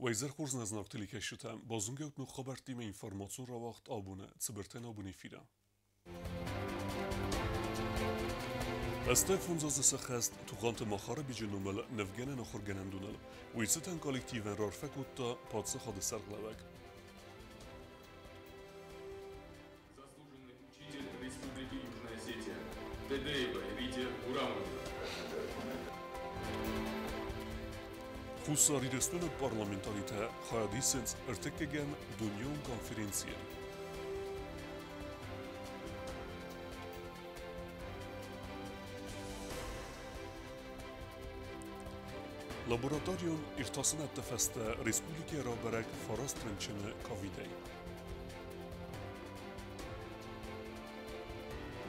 Уӕ изӕр хорз, нӕ зынаргъ телекӕсджытӕ, базонгӕут ног хабӕрттимӕ информацион рауагъд абоны цыбыртӕн абоны эфиры. 85 азы сӕххӕст Тугъанты Махарбеджы номыл нывгӕнӕн ахуыргӕнӕндоныл. Уый цытӕн коллективӕн раарфӕ кодта паддзахады сӕргълӕууӕг. Заслуженный учитель Республики Южная Осетия Тедеева Рите Гурамовна. Хуссар Ирыстоны парламентаритӕ хайад исынц ӕртыккӕгӕм дунеон конференцийы. Лабораторион иртасынӕдты фӕстӕ республикӕйы рабӕрӕг 9 рынчыны ковидӕй.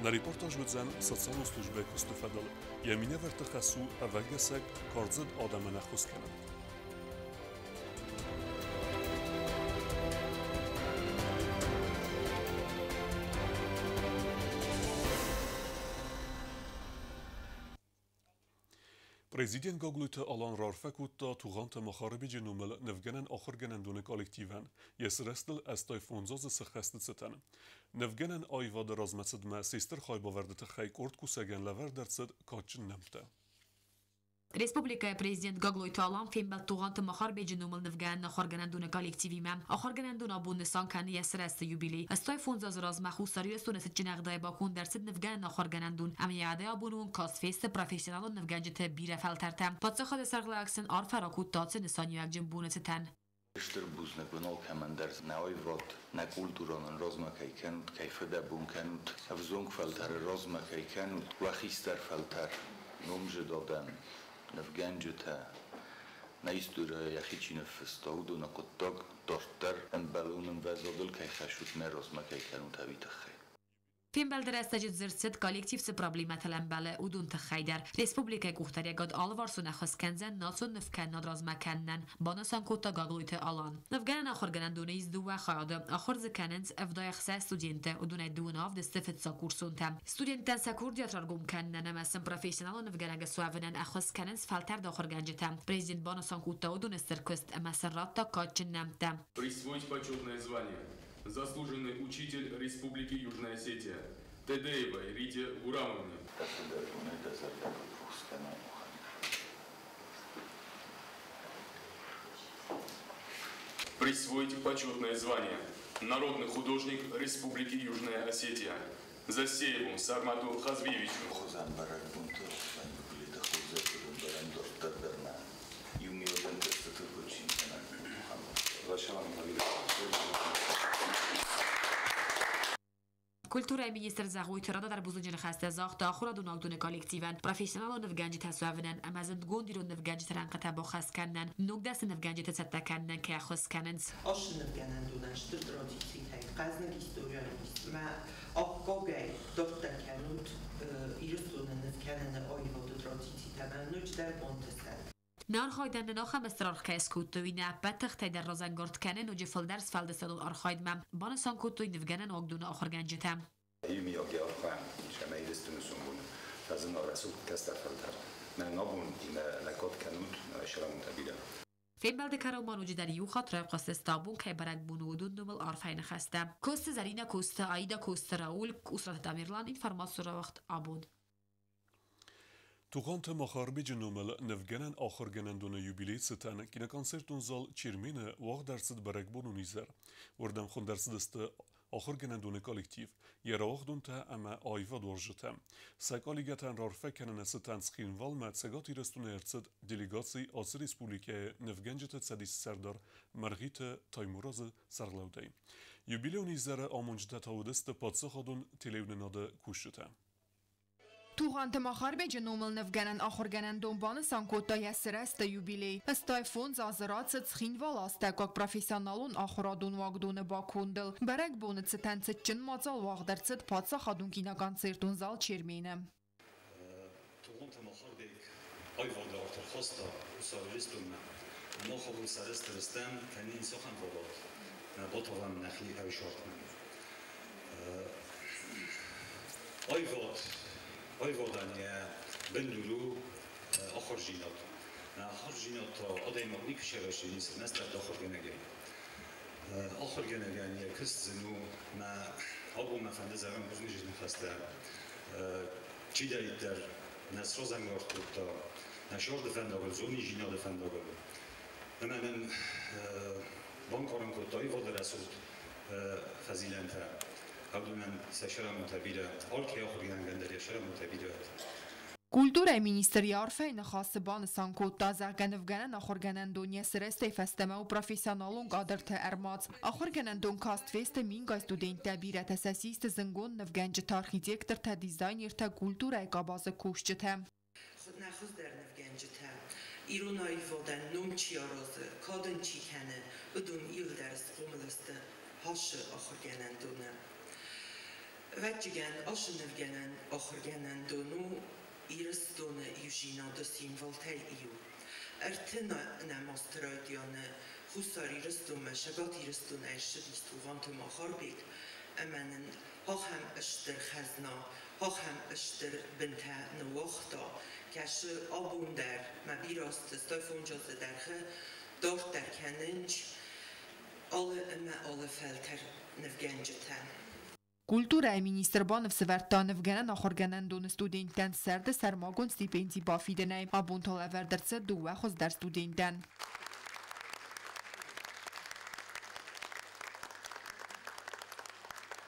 Нӕ репортаж уыдзӕн социалон службӕйы куысты фӕдыл. Йӕ минӕвӕртты хӕс у ӕвӕгӕсӕг кардзыд адӕмӕн ӕххуыс кӕнын. Президент Гаглойты Алан раарфӕ кодта Тугъанты Махарбеджы номыл нывгӕнӕн ахуыргӕнӕндоны коллективӕн йӕ сырӕзтыл 85 азы сӕххӕсты цытӕн. Нывгӕнӕн аивады размӕцыдмӕ се стыр хайбавӕрды тыххӕй къорд кусӕгӕн лӕвӕрд ӕрцыд кадджын нӕмттӕ. Республикӕйы президент Гаглойты Алан фембӕлд Тугъанты Махарбеджы номыл нывгӕнӕн ахуыргӕнӕндоны коллективимӕ. Ахуыргӕнӕндон абон нысан кӕны йӕ сырӕзты юбилей. 85 азы размӕ Хуссар Ирыстоны цытджын ӕгъдауӕй баконд ӕрцыд нывгӕнӕн ахуыргӕнӕндон ӕмӕ йӕ адӕй абоны онг каст фесты профессионалон нывгӕнджыты бирӕ фӕлтӕртӕ. Паддзахады сӕргълӕууӕг сын арфӕ ракодта ацы нысаниуӕгджын боны цытӕн. Стыр бузныг уын алкӕмӕн дӕр, нӕ аивад, нӕ культурӕнӕн размӕ кӕй кӕнут, кӕй фыдӕбон кӕнут, ӕвзонг фӕлтӕры размӕ кӕй кӕнут, уӕ хистӕр фӕлтӕр, номдзыд адӕм, нывгӕнджытӕ, нӕ историйӕ йӕхи чи ныффыста, уыдоны хъуыддаг дарддӕр ӕмбӕлон ӕмвӕзадыл кӕй хӕссут, нӕ размӕ кӕй кӕнут, уый тыххӕй. Фембӕлды рӕстӕджы дзырд цыд, коллектив цы проблемӕтыл ӕмбӕлы, уыдон тыххӕй дӕр. Республикӕйы къухдариуӕгад алыварсон ӕххуыс кӕндзӕн национ нывкӕнынад размӕ кӕнынӕн, банысан кодта Гаглойты Алан. Нывгӕнӕн ахуыргӕнӕндоны ис дыууӕ хайады. Ахуыр дзы кӕнынц 76 студенты, уыдонӕй 27 сты фыццагкурсонтӕ. Студенттӕн сӕ курдиат раргом кӕнынӕн ӕмӕ сын профессионалон нывгӕнӕг суӕвынӕн ӕххуыс кӕнынц фӕлтӕрд ахуыргӕнджытӕ. Президент банысан кодта уыдоны стыр куыст ӕмӕ сын радта кадджын нӕмттӕ. Присвоить почетное звание Заслуженный учитель Республики Южная Осетия Тедеевой Рите Гурамовне. Дӕ фыдӕбонӕй дӕ зӕрдӕ куыд рухс кӕна, Мухаммед. Присвоить почетное звание Народный художник Республики Южная Осетия Засееву Сармату Хазбиевичу. Хуызӕн бӕрӕгбонты хуызӕн юбилейты хорзӕхты бындурӕн дарддӕр дӕр нӕ иумиаг ӕнтыстыты куыд чи кӕна, Мухаммед. Культурӕйы министр Зӕгъойты Рада дӕр бузныджы ныхӕстӕ загъта ахуырадон уагдоны коллективӕн, профессионалон нывгӕнджытӕ суӕвынӕн ӕмӕ зындгонд ирон нывгӕнджыты рӕнхъытӕ баххӕст кӕнынӕн, ногдӕсны нывгӕнджыты цӕттӕ кӕнынӕн кӕй ӕххуыс кӕнынц. Ацы нывгӕнӕндонӕн стыр традицитӕй, хъӕзныг историйӕн ис ӕмӕ аккагӕй дарддӕр кӕнут Ирыстоны нывкӕныны аивады традицитӕ ӕмӕ ноджыдӕр бантысӕд. Нӕ архайдӕн нын ахӕм стыр аргъ кӕй скодтой, уый нӕ ӕппӕт тыхтӕй дӕр разӕнгард кӕны ноджы фылдӕр сфӕлдыстадон архайдмӕ, банысан кодтой нывгӕнӕн уагдоны ахуыргӕнджытӕ. Иумиаг архайӕм ис ӕмӕ Ирыстоны сомбоны фӕзына рӕсугъд кӕстӕр фӕлтӕр. Мӕнӕн абон иннӕ лӕггад кӕнут, сӕраппонд бирӕ. Фембӕлды кӕрон ма ноджыдӕр иу хатт райхъуысты Стамбул кӕй бӕрӕгбон у, уыдон номыл арфӕйы ныхӕстӕ. Коцты Зӕринӕ, Коцты Аида, Коцты Рауль, Къусраты Тамерлан, информацион рауагъд абон. Тугъанты Махарбеджы номыл нывгӕнӕн ахуыргӕнӕндоны юбилей цытӕн киноконцертон зал Чермены уагъд ӕрцыд бӕрӕгбонон изӕр. Уырдӕм хуынд ӕрцыдысты ахуыргӕнӕндоны коллектив, йӕ рауагъдонтӕ ӕмӕ аивадуарзджытӕ. Сӕ коллегӕтӕн раарфӕ кӕныны цытӕн Цхинвалмӕ Цӕгат Ирыстоны ӕрцыд делегаци ацы республикӕйы нывгӕнджыты цӕдисы сӕрдар Мӕргъиты Таймуразы сӕргълӕудӕй. Юбилейон изӕры амонджытӕ та уыдысты паддзахадон телеуынынады кусджытӕ. Тугъанты Махарбеджы номыл нывгӕнӕн ахуыргӕнӕндон банысан кодта йӕ сырӕзты юбилей. 85 азы рацыд Цхинвалы астӕуккаг профессионалон ахуырадон уагдоны бакондыл. Бӕрӕгбоны цытӕн цытджын мадзал уагъд ӕрцыд паддзахадон киноконцертон зал Чермены. Тугъанты Махарбег аивады арт ӕрхаста Хуссар Ирыстонмӕ. Мах абон сӕрыстыр стӕм, кӕй нын цахӕм фадат нӕ батавӕм нӕхи ӕвзагмӕ. Аивад, аивадӕн йӕ бындур у ахуырдзинад. Хорздзинад та адӕймаг никуы сарӕзта, ницы нӕ ахуыргӕнӕгӕй. Ахуыргӕнӕгӕн йӕ куыст зын у, мӕ абон мӕ фӕнды зӕгъын бузныджы ныхӕстӕ. Чидӕриддӕр нӕ сразӕнгард кодта нӕ сӕрды фӕндагыл, зонындзинады фӕндагыл. Ӕмӕ нын банкъарын кодта аивады рӕсугъд фӕзилӕнтӕ. Уыдонӕн сӕ сӕрӕнбонтӕ бирӕ, алкӕй ахуыргӕнӕгӕн дӕр йӕ сӕрӕнбонтӕ бирӕ. Культурӕйы министр йӕ арфӕйы ныхасы банысан кодта, зӕгъгӕ, нывгӕнӕн ахуыргӕнӕндон йӕ сырӕзтӕй фӕстӕмӕ у профессионалон кадрты ӕрмадз. Ахуыргӕнӕндон каст фесты мингай студенттӕ, бирӕтӕ сӕ систы зындгонд нывгӕнджытӕ, архитектортӕ, дизайнертӕ, культурӕйы къабазы кусджытӕ. Нӕ хуыздӕр нывгӕнджытӕ, ирон аивадӕн ном чи аразы, кад ын чи кӕны, уыдон иуылдӕр схъомыл сты Хасы ахуыргӕнӕндоны. Ӕвӕццӕгӕн, ацы нывгӕнӕн ахуыргӕнӕндон у Ирыстоны иудзинады символтӕй иу. 30 азты райдианы Хуссар Ирыстонмӕ Цӕгат Ирыстонӕй ссыдис Тугъанты Махарбег, ӕмӕ нын ахӕм стыр хӕзна, ахӕм стыр бынтӕ ныууагъта, кӕцы абон дӕр мӕ бирӕ азты, 65 азы дӕргъы дарддӕр кӕнынц алы ӕмӕ алы фӕлтӕр нывгӕнджытӕ. Культурӕйы министр баныфсӕвӕрдта нывгӕнӕн ахуыргӕнӕндоны студенттӕн сӕрды сӕрмагонд стипенди бафидынӕй. Абон та лӕвӕрд ӕрцыд дыууӕ хуыздӕр студентӕн.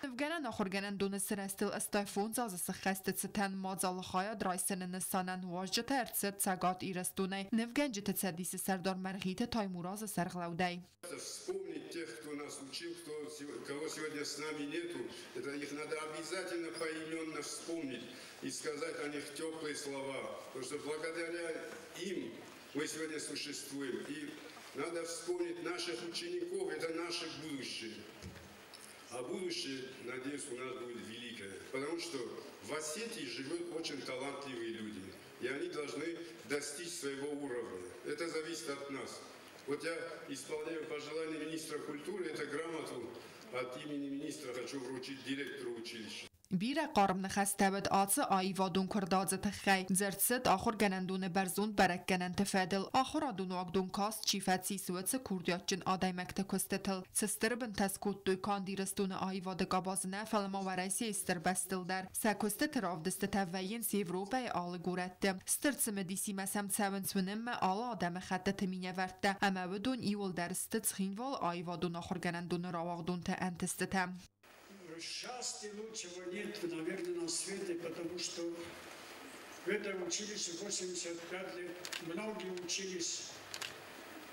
Нывгӕнӕн ахуыргӕнӕндоны сырӕзтыл 85 азы сыххӕсты цытӕн мадзалы хайад райсыны нысанӕн уазджытӕ ӕрцыд Цӕгат Ирыстонӕй Нывгӕнджыты цӕдисы сӕрдар Мӕргъиты Таймуразы сӕргълӕудӕй. Вспомнить тех, кто нас учил, кого сегодня с нами нету, это их надо обязательно поименно вспомнить и сказать о них теплые слова, потому что благодаря им мы сегодня существуем. И надо вспомнить наших учеников, это наше будущее. А будущее, надеюсь, у нас будет великое, потому что в Осетии живут очень талантливые люди, и они должны достичь своего уровня. Это зависит от нас. Вот я исполняю пожелание министра культуры, эту грамоту от имени министра хочу вручить директору училища. Бирӕ хъарм ныхӕстӕ уыд ацы аивадон куырдадзы тыххӕй. Дзырд цыд ахуыргӕнӕндоны бӕрзонд бӕрӕггӕнӕнты фӕдыл. Ахуырадон уагдон каст чи фӕцис, уыцы курдиатджын адӕймӕгты куыстытыл. Цы стыр бынтӕ скодтой канд Ирыстоны аивады къабазы нӕ, фӕлӕ ма Уӕрӕсейы стыр бӕстыл дӕр. Сӕ куыстыты равдыстытӕ вӕййынц Европӕйы алы горӕтты. Стыр цымыдисимӕ сӕм цӕуынц уынынмӕ алы адӕмыхӕттыты минӕвӕрттӕ, ӕмӕ уыдон иуылдӕр сты Цхинвалы аивадон ахуыргӕнӕндоны рауагъдонты ӕнтыстытӕ. Счастья лучшего нет, наверное, на свете, потому что в этом училище 85 лет многие учились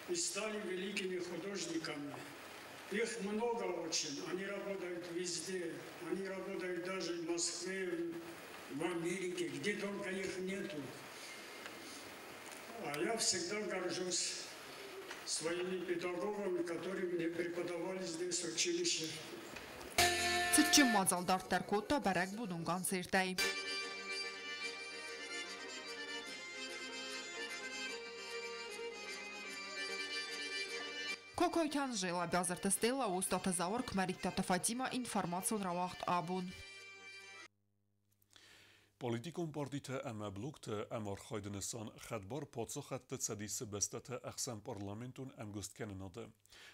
и стали великими художниками. Их много очень, они работают везде, они работают даже в Москве, в Америке, где только их нету. А я всегда горжусь своими педагогами, которые мне преподавали здесь в училище. Цытджын мадзал дарддӕр кодта бӕрӕгбонон концертӕй. Кокойты Анжела, Бязырты Стелла, Остаты Зауыр, Кмӕридтаты Фатима, информацион рауагъд Абон. Политикон партитӕ ӕмӕ блокты ӕмархайды нысан хӕдбар паддзахӕдты Цӕдисы бӕстӕты ӕхсӕн парламентон ӕмгуысткӕнынады.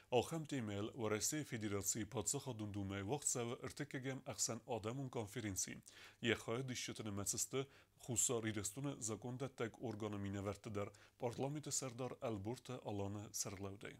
Ахӕм темӕйыл Уӕрӕсейы Федерацийы Паддзахадон Думӕйы уагъд цӕуы ӕртыккӕгӕм ӕхсӕнадӕмон конференци. Йӕ хайадисджыты нымӕц сты Хуссар Ирыстоны закондӕттӕг органы минӕвӕртты дӕр парламенты сӕрдар Ӕлборты Аланы сӕргълӕудӕй.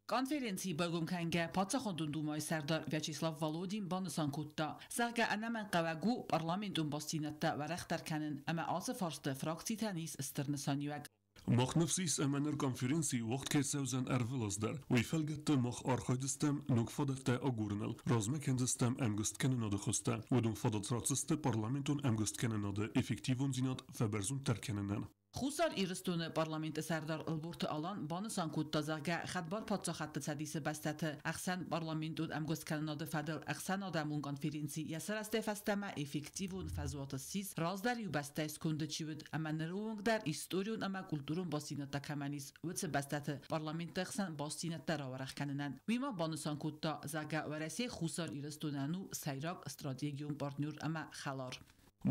Конференцийы байгом кӕнгӕ Паддзахадон Думӕйы сӕрдар Вячеслав Володин банысан кодта, зӕгъгӕ, ӕнӕмӕнгхъӕуӕг у парламентон бастдзинӕдтӕ уӕрӕхдӕр кӕнын ӕмӕ ацы фарсты фракцитӕн ис стыр нысаниуӕг. Мах ныфс ис, ӕмӕ ныр конференци уагъд кӕй цӕудзӕн ӕрвылаз дӕр. Уый фӕлгӕтты мах архайдзыстӕм ног фадӕттӕ агурыныл, размӕ кӕндзыстӕм ӕмгуысткӕнынады хуызтӕ. Уыдон фадат ратдзысты парламентон ӕмгуысткӕнынады эффективондзинад фӕбӕрзонддӕр кӕнынӕн. Хуссар Ирыстоны парламенты сӕрдар Ӕлборты Алан банысан кодта, зӕгъгӕ, Хӕдбар паддзахадты Цӕдисы бӕстӕты ӕхсӕн парламентон ӕмгуысткӕнынады фӕдыл ӕхсӕнадӕмон конференци йӕ сырӕзтӕй фӕстӕмӕ эффективон фӕзуаты ссис, раздӕр иу бӕстӕйы сконды чи уыд ӕмӕ ныры онг дӕр историон ӕмӕ культурон бастдзинӕдтӕ кӕмӕн ис, уыцы бӕстӕты парламентты хсӕн бастдзинӕдтӕ рауӕрӕх кӕнынӕн. Уый ма банысан кодта, зӕгъгӕ, Уӕрӕсе Хуссар Ирыстонӕн у сӕйраг стратегион партнер ӕмӕ хӕлар.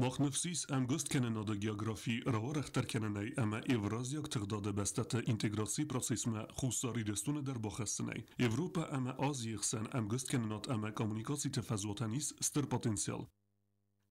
Мах ныфс ис ӕмгуысткӕнынады географи рауӕрӕхдӕр кӕнынӕй ӕмӕ Евразиаг тыгъдады бӕстӕты интеграцийы процессмӕ Хуссар Ирыстоны дӕр бахӕссынӕй. Европӕ ӕмӕ Азийы хсӕн ӕмгуысткӕнынад ӕмӕ коммуникациты фӕзуатӕн ис стыр потенциал.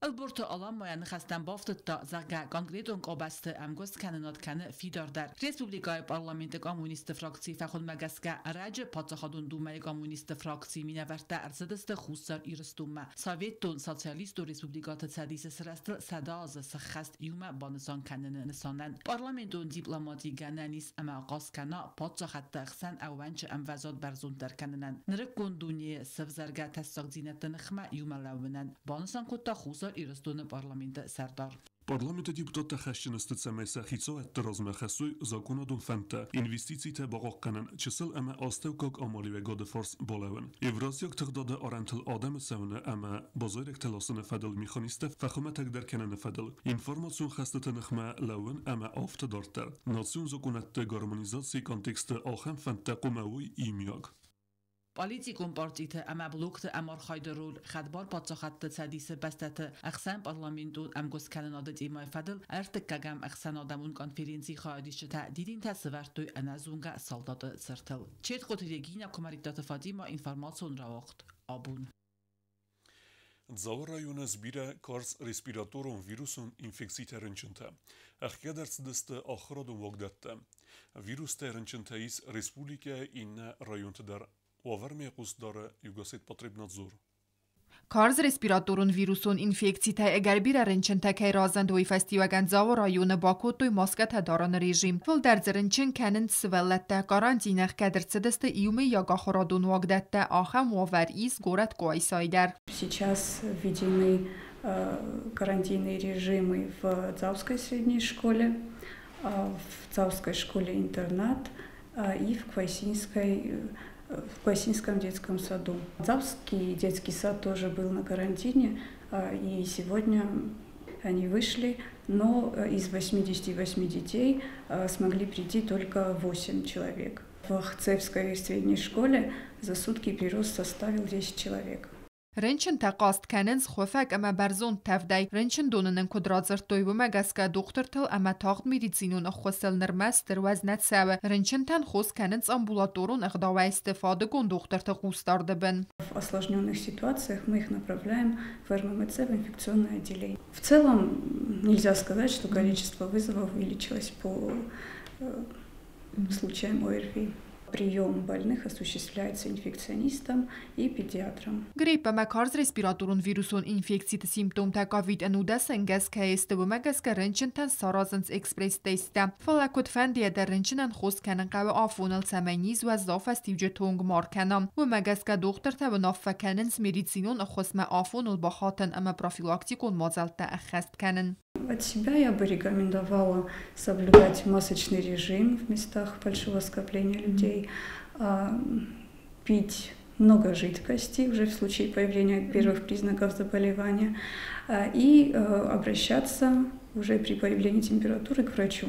Ӕлборты Алан ма йӕ ныхӕстӕм бафтыдта, зӕгъгӕ, конкретон къабӕзты ӕмгуысткӕнынад кӕны фидардӕр. Республикӕйы парламенты коммунистты фракцийы фӕхуындмӕ гӕсгӕ ӕрӕджы Паддзахадон Думӕйы коммунистты фракцийы минӕвӕрттӕ ӕрцыдысты Хуссар Ирыстонмӕ. Советтон Социалистон Республикӕты Цӕдисы сырӕзтыл 100 азы сӕххӕст иумӕ банысан кӕныны нысанӕн. Парламентон дипломати гӕнӕн ис ӕмӕ ахъаз кӕна паддзахӕдты ӕхсӕн ӕууӕнчы ӕмвӕзад бӕрзонддӕр кӕнынӕн, нырыккон дунейы сӕвзӕргӕ тӕссагдзинӕдты ныхмӕ иумӕ лӕууынӕн, банысан кодта Хуссар Ирыстоны парламенты сӕрдар. Парламенты депутаттӕ хӕсджын сты, цӕмӕй сӕ хицауӕдты размӕ хӕссой законадон фӕндтӕ, инвестицитӕ бахъахъхъӕнын, чысыл ӕмӕ астӕуккаг амалиуӕгады фарс балӕууын, Евразиаг тыгъдады арӕнтыл адӕмы цӕуыны ӕмӕ базайрӕгтӕ ласыны фӕдыл механизмтӕ фӕхуымӕтӕгдӕр кӕныны фӕдыл, информацион хӕстыты ныхмӕ лӕууын ӕмӕ афтӕ дарддӕр. Национ закъонӕдты гармонизацийы контексты ахӕм фӕндтӕ хъуамӕ уой иумиаг. Политикон партиты ӕмӕ блокты ӕмархайды роль Хӕдбар Паддзахадты Цӕдисы бӕстӕты ӕхсӕн парламентон ӕмгуысткӕнынады темӕйы фӕдыл ӕртыккӕгӕм ӕхсӕнадӕмон конференцийы хайадисджытӕ дидинтӕ сӕвӕрдтой ӕнӕзонгӕ салдаты цыртыл. Четхъоты Регинӕ, Куымӕридтаты Фатимӕ, информацион рауагъд Абон. Дзауы районы сбирӕ карз респираторон вирусон инфекцитӕ рынчынтӕ. Ӕхгӕд ӕрцыдысты ахуырадон уагдӕттӕ. Вирустӕй рынчынтӕ ис республикӕйы иннӕ районты дӕр. Уавӕрмӕ хъус дары Югосетпотребнадзор. Карз респираторон вирусон инфекцитӕй ӕгӕр бирӕ рынчынтӕ кӕй разынд, уый фӕстиуӕгӕн Дзауы районы бакодтой маскӕтӕ дарыны режим. Фылдӕр дзы рынчын кӕнынц сывӕллӕттӕ. Карантин ӕхгӕд ӕрцыдысты иумӕйаг ахуырадон уагдӕттӕ. Ахӕм уавӕр ис горӕт Къуайсайы дӕр. Сейчас введены карантинные режимы в Дзауской средней школе, в Дзауской школе-интернат и в Квасинском детском саду. Дзауский детский сад тоже был на карантине, и сегодня они вышли, но из 88 детей смогли прийти только 8 человек. В Хцевской средней школе за сутки прирост составил 10 человек. Рынчынтӕ хъаст кӕнынц хуыфӕг ӕмӕ бӕрзонд тӕвдӕй. Рынчындоны нын куыд радзырдтой, уымӕ гӕсгӕ дохтыртыл ӕмӕ тагъд медицинон ӕххуысыл нырмӕ стыр уӕз нӕ цӕуы. Рынчынтӕн хос кӕнынц амбулаторон ӕгъдауӕй сты фадыгон дохтырты хъусдарды бын. В осложненных ситуациях мы их направляем в РММЦ, в инфекционное отделение. В целом нельзя сказать, что количество вызовов увеличилось по случаям ОРВИ. Прием больных осуществляется инфекционистом и педиатром. Грипп ӕмӕ карз респираторон вирусон инфекциты симптомтӕ ковид-19 ӕнгӕс кӕй сты, уымӕ гӕсгӕ рынчынтӕн саразынц экспресс-тесттӕ. Фӕлӕ куыдфӕндыйӕ дӕр рынчынӕн хос кӕнын хъӕуы афоныл, цӕмӕй низ уӕззау фӕстиуджыты онг ма ркӕна. Уымӕ гӕсгӕ дохтыртӕ уынаффӕ кӕнынц медицинон ӕххуысмӕ афоныл бахатын ӕмӕ профилактикон мадзӕлттӕ ӕххӕст кӕнын. От себя я бы рекомендовала соблюдать масочный режим в местах большого скопления людей, пить много жидкости уже в случае появления первых признаков заболевания и обращаться уже при появлении температуры к врачу.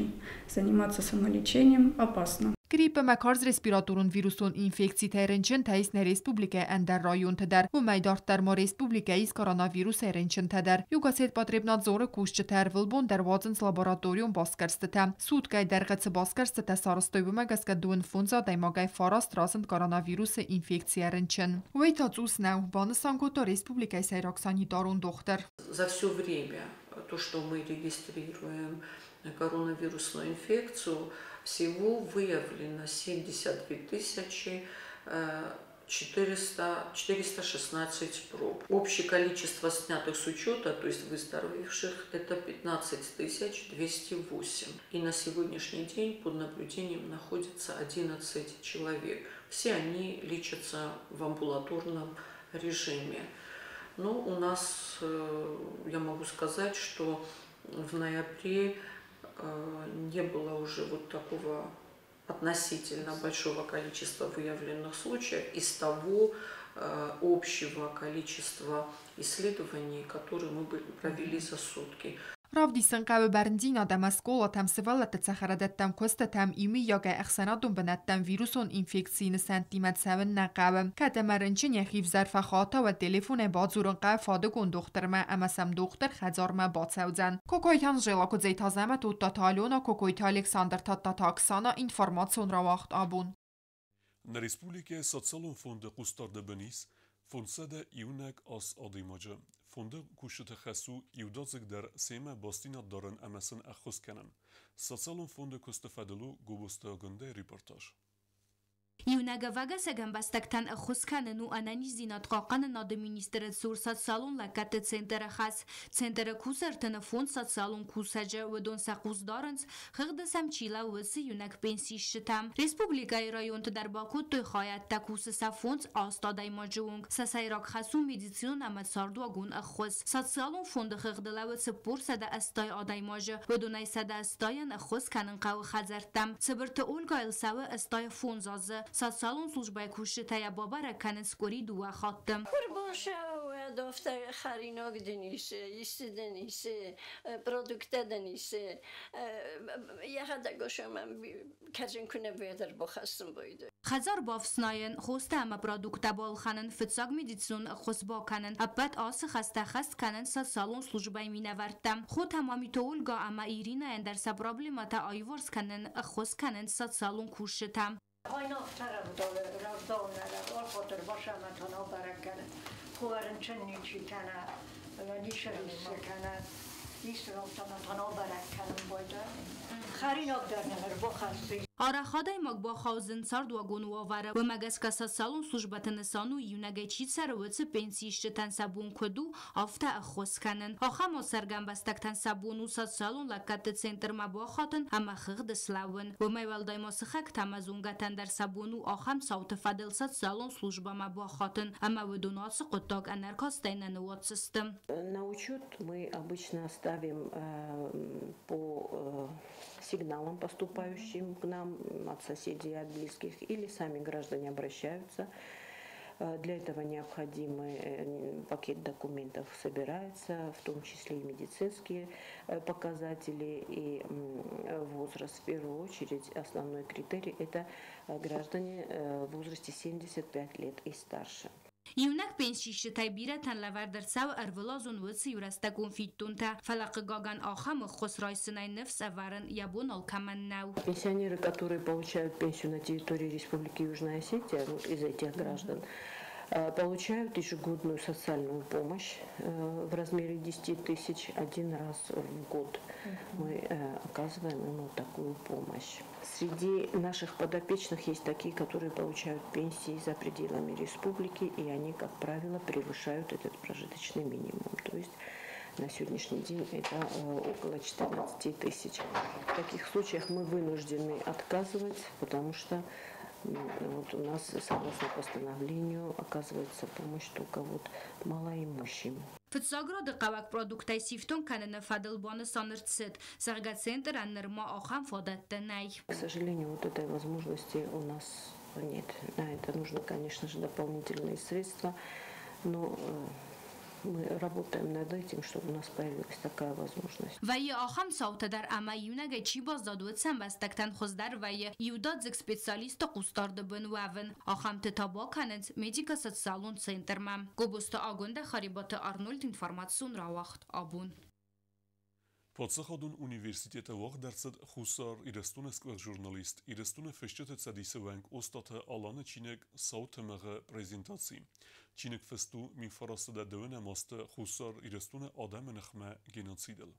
Заниматься самолечением опасно. Грипп ӕмӕ карз респираторон вирусон инфекцитӕй рынчынтӕ ис нӕ республикӕйы ӕндӕр районты дӕр. Уымӕй дарддӕр ма республикӕйы ис коронавирусӕй рынчынтӕ дӕр. Югосетпотребнадзоры кусджытӕ ӕрвылбон дӕр уадзынц лабораторион басгӕрстытӕ. Суткӕйы дӕргъы цы басгӕрстытӕ сарӕзтой, уымӕ гӕсгӕ 25 адӕймагӕй 9 разынд коронавирусы инфекцийӕ рынчын. Уый та цъус нӕу, банысан кодта республикӕйы сӕйраг санитарон дохтыр. За все время, то, что мы регистрируем коронавирусную инфекцию, всего выявлено 72 416 проб. Общее количество снятых с учета, то есть выздоровевших, это 15 208. И на сегодняшний день под наблюдением находится 11 человек. Все они лечатся в амбулаторном режиме. Но у нас, я могу сказать, что в ноябре не было уже вот такого относительно большого количества выявленных случаев из того общего количества исследований, которые мы провели за сутки. Равдисын хъӕуы бӕрндзинад ӕмӕ скъолатӕм, сывӕллӕтты цӕхӕрадӕттӕм, куыстытӕм, иумӕйагӕй ӕхсӕнадон бынӕттӕм вирусон инфекцийы нысӕнттимӕ цӕуын нӕ хъӕуы. Кӕд ӕмӕ рынчын йӕхи взӕр фӕхата, уӕд телефонӕй бадзурын хъӕуы фадыгон дохтырмӕ ӕмӕ сӕм дохтыр хӕдзармӕ бацӕудзӕн. Кокойты Анжела, Куыдзеты Азӕмӕт, Оттаты Алена, Кокойты Александр, Тадтаты Оксана, информацион рауагъд «Абон». Нӕ республикӕйы социалон фонды хъусдарды бын ис 501 ас адӕймаджы. Фонды кусджыты хӕс у иудадзыг дӕр семӕ бастдзинад дарын ӕмӕ сын ӕххуыс кӕнын. Социалон фонды куысты фӕдыл у Гобозты Агуындӕйы репортаж. Иунӕг ӕвӕгӕсӕг ӕмбӕстӕгтӕн ӕххуыс кӕнын у ӕнӕниздзинад хъахъхъӕнынады министры цур социалон лӕггӕдты центры хӕс. Центры кусы 35 социалон кусӕджы, уыдон сӕ хъус дарынц, хыгъды сӕм чи лӕууы, уыцы иунӕг пенсиисджытӕм. Республикӕйы районты дӕр бакодтой хайадтӕ, кусы сӕ 5-8 адӕймаджы онг. Сӕ сӕйраг хӕс у медицинон ӕмӕ цардуагон ӕххуыс. Социалон фонды хыгъды лӕууы 480 адӕймаджы, уыдонӕй 180-ӕн ӕххуыс кӕнын хъӕуы хӕдзӕрттӕм. Цыбырты Ольгайыл цӕуы 85 азы. Социалон службӕйы кусджытӕ йӕ бабӕрӕг кӕнынц къуыри дыууӕ хатты. Дофта хӕринаг дын ис, исты дын ис, продукттӕ дын ис. Йӕхӕдӕг ошомӕ кӕрзын куы нӕ бӕдӕр бахӕссын бойды. Хӕдзар бафснайын, хостӕ ӕмӕ продукттӕ балхӕнын, фыццаг медицинон ӕххуыс бакӕнын, ӕппӕт ацы хӕстӕ хӕст кӕнынц социалон службӕйы минӕвӕрттӕ. Хотӕ Мамиты Ольга ӕмӕ Иринӕйӕн дӕр сӕ проблемӕтӕ аиуварс кӕнын ӕххуыс кӕнынц социалон кусджытӕ. Арӕх адӕймаг бахаудзӕн цардуагон уавӕры, уымӕ гӕсгӕ социалон службӕты нысан у, иунӕгӕй чи цӕры, уыцы пенсиисджытӕн сӕ бон куыд у, афтӕ ӕххуыс кӕнын. Ахӕм ацӕргӕ ӕмбӕстӕгтӕн сӕ бон у социалон лӕггӕдты центрмӕ бахатын ӕмӕ хыгъды слӕууын. Уымӕй уӕлдай ма сыхӕгтӕ ӕмӕ зонгӕтӕн дӕр сӕ бон у ахӕм цауты фӕдыл социалон службӕмӕ бахатын, ӕмӕ уыдон ацы хъуыддаг ӕнӕркастӕй нӕ ныууадздзысты. На учет мы обычно ставим по сигналам, поступающим к нам от соседей, от близких, или сами граждане обращаются. Для этого необходимый пакет документов собирается, в том числе и медицинские показатели, и возраст. В первую очередь основной критерий – это граждане в возрасте 75 лет и старше. Иунӕг пенсиисджытӕй бирӕтӕн лӕвӕрд ӕрцӕуы ӕрвылазон уыцы иурӕстӕгон фиддонтӕ, фӕлӕ хъыгагӕн ахӕм ӕххуыс райсынӕй ныфс ӕвӕрын йӕ бон алкӕмӕн нӕу. Пенсионеры, которые получают пенсию на территории Республики Южная Осетия, вот из этих граждан, получают ежегодную социальную помощь в размере 10 тысяч один раз в год. Мы оказываем им вот такую помощь. Среди наших подопечных есть такие, которые получают пенсии за пределами республики, и они, как правило, превышают этот прожиточный минимум. То есть на сегодняшний день это около 14 тысяч. В таких случаях мы вынуждены отказывать, потому что вот у нас, согласно постановлению, оказывается помощь только вот малоимущим. Фыццаг рады хъӕуӕг продукттӕй сифтонг кӕныны фӕдыл банысан ӕрцыд, зӕгъгӕ, центрӕн нырма ахӕм фадӕттӕ нӕй. К сожалению, вот этой возможности у нас нет. На это нужны, конечно же, дополнительные средства, но мы работаем над этим, чтобы у нас появилась такая возможность. Вӕййы ахӕм цаутӕ дӕр ӕмӕ иунӕгӕй чи баззад, уыцы ӕмбӕстӕгтӕн хуыздӕр вӕййы иудадзыг специалисты хъусдарды бын уӕвын. Ахӕмты та бакӕнынц медико-социалон центрмӕ. Гобозты Агуындӕ, Харебаты Арнольд, информацион рауагъд «Абон». Паддзахадон университеты уагъд ӕрцыд Хуссар Ирыстоны сгуыхт журналист, Ирыстоны фысджыты цӕдисы уӕнг Остъаты Аланы чиныг «Сау тымыгъ»-ы презентаци. Чиныг фыст у 1920 азты Хуссар Ирыстоны адӕмы ныхмӕ геноцидыл.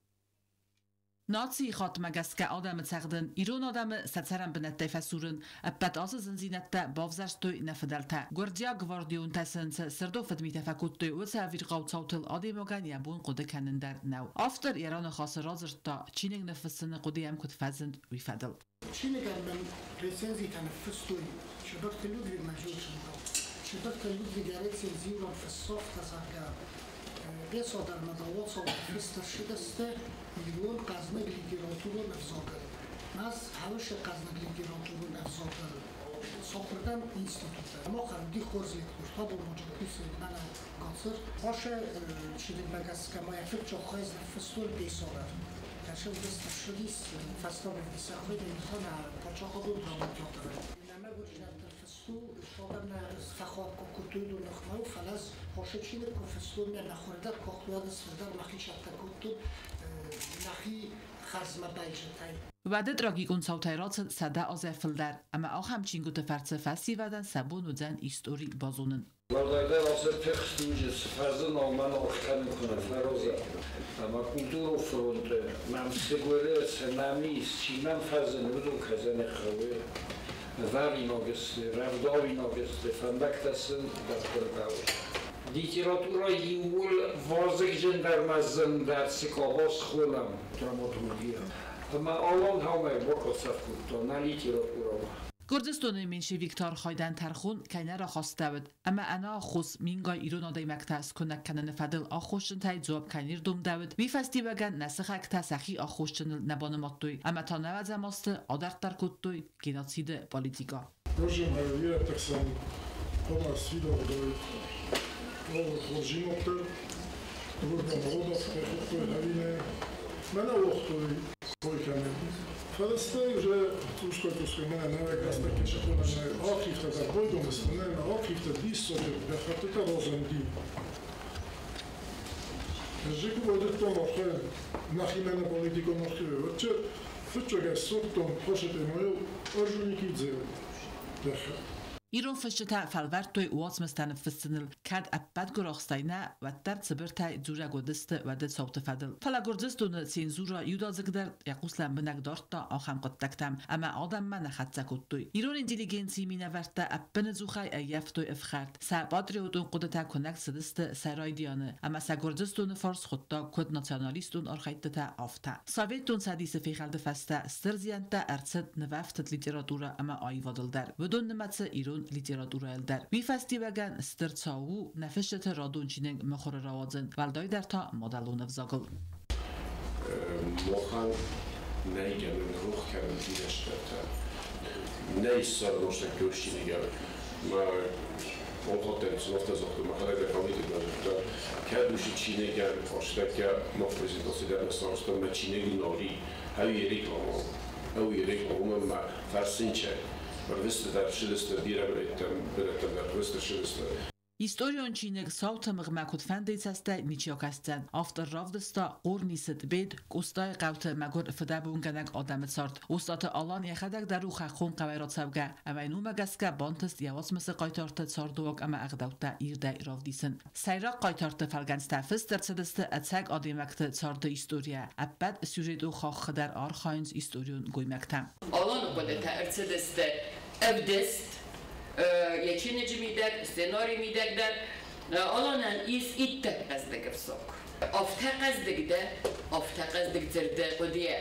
Нацийы хаттмӕ гӕсгӕ адӕмы цӕгъдын, ирон адӕмы сӕ цӕрӕн бынӕттӕй фӕсурын, ӕппӕт ацы зындзинӕдтӕ бавзӕрстой нӕ фыдӕлтӕ. Гуырдзиаг гвардионтӕ сын цы сырдон фыдмитӕ фӕкодтой, уыцы ӕвирхъау цаутыл адӕймагӕн йӕ бон хъуыды кӕнын дӕр нӕу. Автор йӕ раныхасы радзырдта, чиныг ныффыссыны хъуыды йӕм куыд фӕзынд, уый фӕдыл. Чиныгӕн мын рецензитӕ ныффыстой Чыбырты Людвиг мӕ зондзонгӕ. Чыбырты Людвиг йӕ рецензийы фыссы, зӕгъгӕ, Бесо дӕр ма Уацау фыст ӕрцыдысты ирон хъӕзныг литературон ӕвзагыл. Мӕз хӕуысы хъӕзныг литературон ӕвзагыл. Сахуырдӕн Кастӕн институты. Махӕн уыди хорз лектор, табон ноджы кусы мӕнӕ Гацыр. Паша чиныгмӕ гӕсгӕ ма йӕ фыццаг хай ныффыстой Бесо дӕр. Кӕсы ссыдис фӕстаг ӕвдисӕхуыйны Ирхана паддзахадон драмон театры. Нӕ мӕгуыр знӕгтӕ фысту, садӕм нӕ фӕхуат куы кодтой уыдон ныхмӕ, фӕлӕ ӕз Паша чиныг куы фыстон, мӕ хуырдӕр куы сфылдӕр мӕхи цӕттӕ кодтон, нӕхи хӕрзмӕ бӕлджытӕй. Уӕды трагикон цаутӕй рацыд 100 азӕй фылдӕр, ӕмӕ ахӕм чингуыты фӕрцы фӕсивӕдӕн сӕ бон уыдзӕн истори базонын. Уӕлдайдӕр ацы тыхст дуджы цы фӕзына, уымӕн аргъ кӕнын куы нӕ фӕразӕм. Ӕмӕ культурон фронты мӕм цы гуыры, цы нӕм ис, чи нӕм фӕзыны, уыдон кӕй хъӕуы вӕринаг сты, рӕвдауинаг сты, фӕндӕгтӕ сын дӕттын хъӕуы. Литература иууыл вазыгджындӕр мӕ зындӕр цы къабаз хонӕм драматургия. Ӕмӕ Алан Хаумӕй бакъӕцӕф кодта нӕ литературӕмӕ. Гуырдзыстоны меньшевикты архайдӕн тӕрхон кӕй нӕ рахастӕуыд ӕмӕ ӕнӕаххос мингай ирон адӕймӕгтӕ скуынӕг кӕныны фӕдыл аххосджынтӕй дзуапп кӕй не рдомдӕуыд, уый фӕстиуӕгӕн нӕ сыхӕгтӕ сӕхи аххосджыныл нӕ банымадтой ӕмӕ та нӕуӕдзӕм азты адарддӕр кодтой геноциды политикӕ. Гуырдзы Фӕлӕ уже цъусгай-цъусгай мӕнӕ нӕуӕг рӕстӕг архивтӕ дӕр байгом сты, нӕ архивтӕ диссаджы гӕххӕттытӕ разынди. Ӕз куы байдыдтон архайын нӕхимӕ нӕ политикон архивы, уӕд фыццаг ӕз ссардтон Хашетемайыл Орджоникидзейы гӕххӕтт. Ирон фысджытӕ фӕлвӕрдтой уацмыстӕ ныффыссыныл, кӕд ӕппӕт гуырахстӕй нӕ, уӕддӕр цыбыртӕй дзурӕг уыдысты уӕды цауты фӕдыл. Фӕлӕ Гуырдзыстоны цензура иудадзыгдӕр йӕ хъус лӕмбынӕг дардта ахӕм хъуыддӕгтӕм ӕмӕ адӕммӕ нӕ хӕццӕ кодтой. Ирон интеллигенцийы минӕвӕрттӕ ӕппынӕдзухӕй ӕййӕфтой ӕфхӕрд, сӕ патриотон хъуыдытӕ куынӕг цыдысты сӕ райдианы, ӕмӕ сӕ Гуырдзыстоны фарс хуыдта куыд националистон архӕйдтытӕ, афтӕ. Советон Цӕдисы фехӕлды фӕстӕ стыр зиӕнттӕ ӕрцыд нывӕфтыд литературӕ ӕмӕ аивадыл дӕр. Уыдон нымӕцы ирон литературӕйыл дӕр. Уый фӕстиуӕгӕн стыр цау у нӕ фысджыты радон чиныг мыхуыры рауадзын, уӕлдайдӕр та мадӕлон ӕвзагыл. Махӕн нӕй гӕнӕн рох кӕнын бирӕ Нӕй ссарӕн кёсчинигӕ. Ма онхаттӕн афтӕ загъта, мӕхӕдӕг дӕр комитетмӕ загъта, кӕд уыцы чиныгӕн астӕккӕ мах презентаци дӕр нӕ сарӕзтам, мӕ чиныг нари, ӕви реклама, ӕви реклама, мӕ фӕрсынчӕ. Рвысты дӕр ссыдысты бирӕ бынӕттӕм дӕр рвысты ссыдысты. Историон чиныг сау тымыгъмӕ куыдфӕндыйы цӕстӕй ничи акӕсдзӕн. Автор равдыста Хъорнисы, Тъбет, Къостайы хъӕуты мӕгуыр фыдӕбонгӕнӕг адӕмы цард. Остъаты Алан йӕхӕдӕг дӕр у хӕххон хъӕуӕй рацӕугӕ, ӕмӕ йын уымӕ гӕсгӕ бантыст йӕ уацмысы хъайтарты цардыуаг ӕмӕ ӕгъдӕуттӕ ирдӕй равдисын. Сӕйраг хъайтарты фӕлгӕнцтӕ фыст ӕрцыдысты ӕцӕг адӕймӕгты царды историйӕ. Ӕппӕт сюжетон хаххы дӕр архайынц историон гоймӕгтӕ. Аланы хъуыдытӕ ӕрцыдысты ӕвдыст йӕ чиныджы мидӕг, сценарийы мидӕг дӕр. Аланӕн ис иттӕг хъӕздыг ӕвзаг. Афтӕ хъӕздыг дӕ, афтӕ хъӕздыг дзырды хъуыдыйӕ.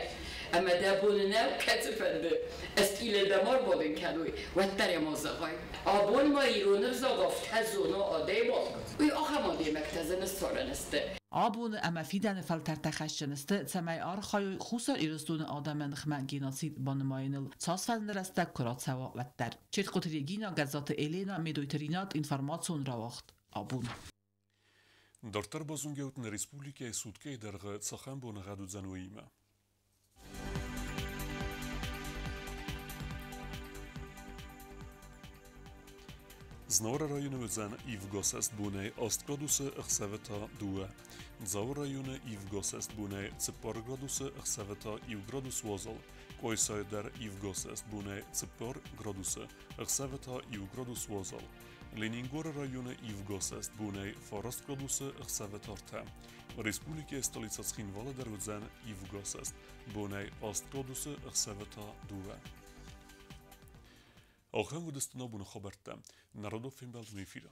Ӕмӕ дӕ бон нӕу кӕцыфӕнды стилы дӕ ма рбадын кӕной, уӕддӕр йӕ ма зӕгъай. Абон ма ирон ӕвзаг афтӕ зона адӕймаг, уый ахӕм адӕймӕгтӕ дзы ныссарӕн сты. Абоны ӕмӕ фидӕны фӕлтӕртӕ хӕсджын сты, цӕмӕй архайой Хуссар Ирыстоны адӕмы ныхмӕ геноцид банымайыныл, цасфӕнды рӕстӕг куы рацӕуа, уӕддӕр. Четхъуты Регина, Гӕззаты Елена, Медойты Ринат, информацион рауагъд Абон. Дарддӕр базонгӕут нӕ республикӕйы суткӕйы дӕргъы цахӕм боныгъӕд уыдзӕн, уыимӕ. Знауыры районы уыдзӕн ивгӕсӕст бонӕй 8 градусы, ӕхсӕвы та 2. Дзауы районы ивгӕсӕст бонӕй 4 градусы, ӕхсӕвы та 1 градус уазал. Къуайсайы дӕр ивгӕсӕст бонӕй 4 градусы, ӕхсӕвы та 1 градус уазал. Ленингоры районы ивгӕсӕст бонӕй 9 градусы, ӕхсӕвы та 3. Республикӕйы столицӕ Цхинвалы дӕр уыдзӕн ивгӕсӕст бонӕй 8 градусы, ӕхсӕвы та 2. Ахӕм уыдысты нӕ абоны хабӕрттӕ. Народон фембӕлд эфиры.